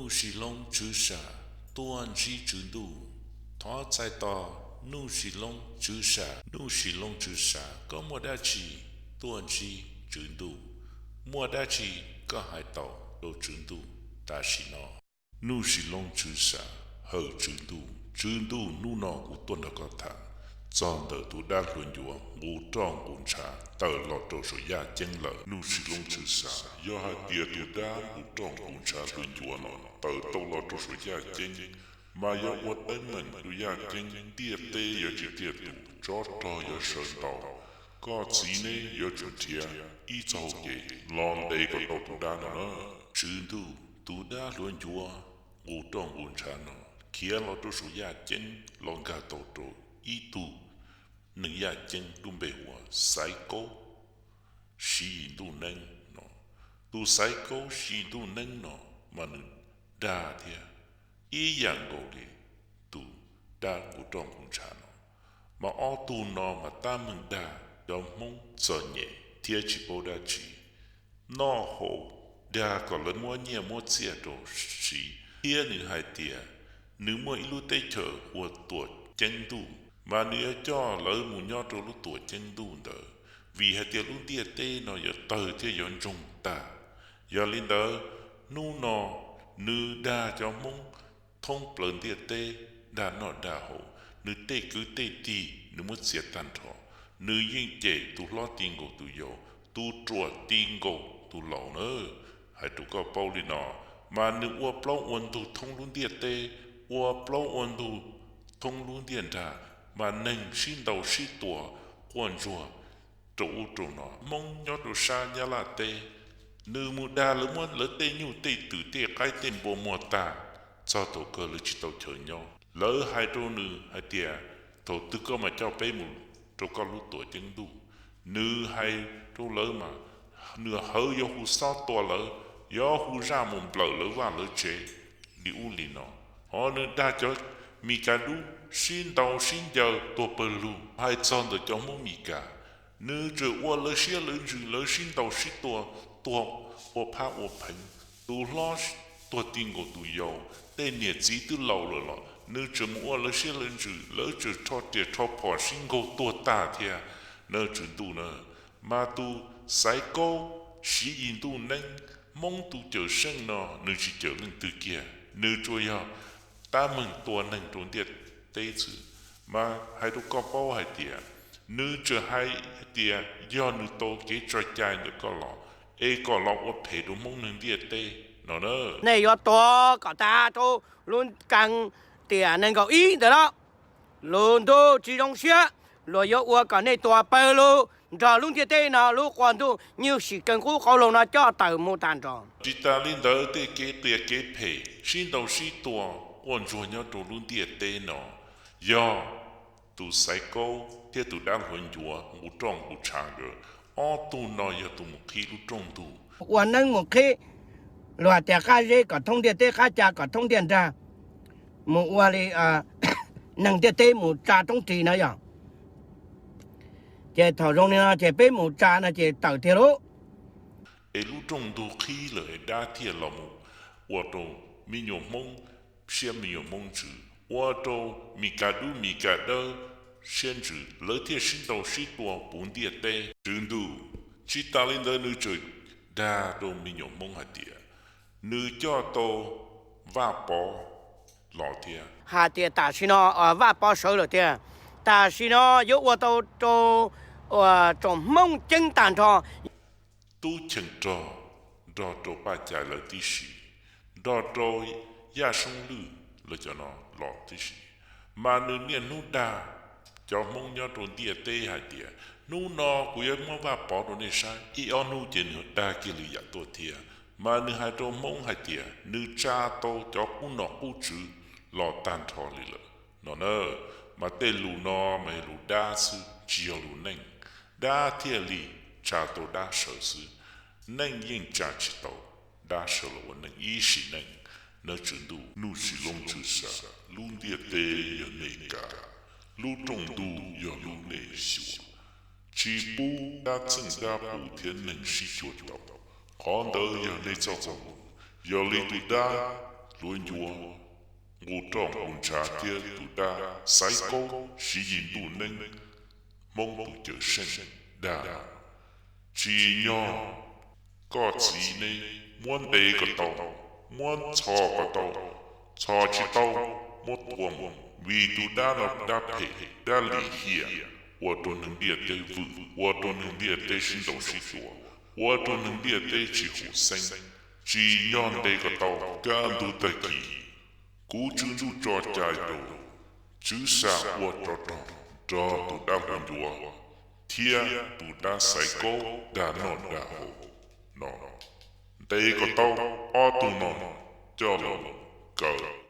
Nuj Sis Loob Tswv Sam, tuaj ntsib Tswv Ntuj. Thov txais tos Nuj Sis Loob Tswv Sam. Nuj Sis Loob Tswv Sam, koj muaj dab tsi? Tuaj ntsib Tswv Ntuj. Muaj dab tsi koj hais tau rau Tswv Ntuj tam sim no? Nuj Sis Loob Tswv Sam, hawm Tswv Ntuj. Tswv Ntuj, hnub no kuv tuaj nrog koj tham txog ntawm tus dab hluas ncuav nqus roj nqus ntshav tawm los rau saum yaj ceeb lawm. Nuj Sis Loob Tswv Sam, yog hais tias tus dab nqus roj nqus ntshav hluas ncuav no tawm tau los rau saum yaj ceeb, mas yog ua teeb meem rau yaj ceeb, ntiaj teb yuav tsis tiaj tus, tsov rog yuav sawv ntau. Koj txiv neb yuav tsum nrhiav ib txoj hau kev los ntes kom tau tus dab no na. Tswv Ntuj, tus dab hluas ncuav nqus roj nqus ntshav no khiav los rau saum yaj ceeb los nkag tau rau ib tug neeg yaj ceeb lub npe hu ua Xaiv Kaub Siv Yim Ntuj Neeb no. Tus Xaiv Kaub Siv Yim Ntuj Neeb no mas nws dag thiab ib yam nkaus li tus dab nqus roj nqus ntshav no. Mas ob tug no mas tab meeg dag cov Hmoob txom nyem thiab tsis paub dab tsi, noj haus, dag kom lawv muab nyiaj muab txiaj rau siv, thiab nws hais tias nws muaj ib lub teb chaws ua Tuam Ceeb Ntuj, mas nws yuav coj lawv mus nyob rau lub Tuam Ceeb Ntuj ntawd, vim hais tias lub ntiaj teb no yuav tawg thiab yuav ntsoog tag. Yog li ntawd, hnub no nws dag cov Hmoob thoob plaws ntiaj teb, dag noj dag haus, nws tej kwv tej tij nws muab txiav tag nrho. Nws yeej cem tus hlob ti nkaus tus yau, tus ruam ti nkaus tus laus na. Hais rau koj paub li no, mas nws ua plaub ua ntug thoob lub ntiaj teb, ua plaub ua ntug thoob lub ntiaj nrag, mas neeg sib ntaus sib tua quaj ntsuag rau ub rau no. Hmoob nyob rau sab Nyab Laj teb, nws mus dag lawv muab lawv tej nyuj tej twm tej qaib tej npua muag tag, txog thaum kawg lawv tsis tau chaw nyob. Lawv hais rau nws hais tias, thaum twg koj mam coj peb mus rau koj lub Tuam Ceeb Ntuj? Nws hais rau lawv mas nws hawv yuav hu xob tua lawv, yuav hu zaj mus nplawm lawv vaj lawv tsev li ub li no. Ho nws dag cov Mis Kas dub sib ntaus sib ncaws tuag pawg lug. Hais txog ntawm cov Hmoob Mis Kas, nws tseem ua lawv siab lawv ntsws, lawv sib ntaus sib tua, tuag ua phab ua pheev. Tus hlob tuag ti nkaus tus yau, tej niam txiv twb laus lawm los nws tseem mus ua lawv siab lawv ntsws, lawv tseem rho riam rho phom sib nkaug tuag tag thiab na Tswv Ntuj na. Mas tus Xaiv Kaub Siv Yim Ntuj Neeb, Hmoob tus cawm seej no nws tsis cawm leej twg kiag, nws tsuas yog tab meeg tua neeg rau ntiaj teb xwb. Mas hais rau koj paub hais tias, nws tseem hais tias yog nws tau kev tso cai ntawm koj los es kom los ua phem rau Hmoob neeg ntiaj teb no na. Nej yuav tuag kom tas rau lub kav tiam nees nkaum ib ntawm no. Lub ntuj tsis zoo siab, luag yuav ua kom nej tuag pawg lug nrog lub ntiaj teb no lub quas ntuj nyuj sim kaw qub qauv loog no coj tawm mus tag nrho. Tsis tas li ntawd, tej kev qias kev phem sib ntaus sib tua quaj ntsuag nyob rau lub ntiaj teb no, yog tus Xaiv Kaub thiab tus dab hluas ncuav nqus roj nqus ntshav nkawd ob tug no yog tus mus qhib lub rooj ntug. Ua neeb mus qhib, luag tias qab zeb kom thoob ntiaj teb, qab ca kom thoob ntiaj nrag, mus ua li neeg ntiaj teb mus tsa roob ris na yog. Ces thaum zoo li no ces peb mus tsa no ces tawm tiag lauj. Es lub rooj ntug qhib lawm es dab thiaj los mus ua rau me nyuam Hmoob siab me nyuam Hmoob ntsws, ua rau Mis Kas dub Mis Kas dawb siab ntsws, lawv thiaj sib ntaus sib tua puv ntiaj teb. Tswv Ntuj, tsis tas li ntawd nws tseem dag rau me nyuam Hmoob hais tias nws coj tau Vaj Pov los thiab. Hais tias tam sim no Vaj Pov sawv lawm tiag, tam sim no yuav ua tau rau tsoom Hmoob ceeb tag nrho. Tub Cheem Rog nrog rau Paj Cai lawv tib si, nrog rau Yaj Soob Lwj lawv cov no los tib si, mas nws niaj hnub dag cov Hmoob nyob rau ntiaj teb hais tias, hnub no kuv yuav muab Vaj Pov rau nej saib. Ib ob hnub ces nws dag kiag li yam tuaj thiab. Mas nws hais rau Hmoob hais tias nws tsa tau cov qub nom qub tswv los tag nrho li lawm no na. Mas tej lus no mas yog lus dab xwb tsis yog lus neej, dab thiaj li tsa tau dab sawv xwb. Neej yeej tsa tsis tau dab sawv los ua neej ib sim neej. Nawb Tswv Ntuj, Nuj Sis Loob Tswv Sam, lub ntiaj teb yog nej kav, lub rooj ntug yog lub nej xyuas, tsis pub dab txeej dab pus thiab neeg sib cuag tau. Qhov ntawd yog nej txoj hau lus. Yog li tus dab hluas ncuav nqus roj nqus ntshav thiab tus dab xaiv kaub siv yim ntuj neeb Hmoob tus cawm seej dag, tsim nyog koj txiv neb muab ntes kom tau, muab txhos kom tau, txhos tsis tau muab tua mus, vim tus dab no dab phem dab lim hiam, ua rau neeg ntiaj teb vwm, ua rau neeg ntiaj teb sib ntaus sib tua, ua rau neeg ntiaj teb tsis haum xeeb. Tsim nyog ntes kom tau, kaj ntug tag kis kuv Tswv Ntuj tso cai rau Tswv Sam ua tsov rog nrog tus dab hluas ncuav thiab tus dab xaiv kaub dag noj dag haus no. Ntes kom tau ob tug no coj los kaw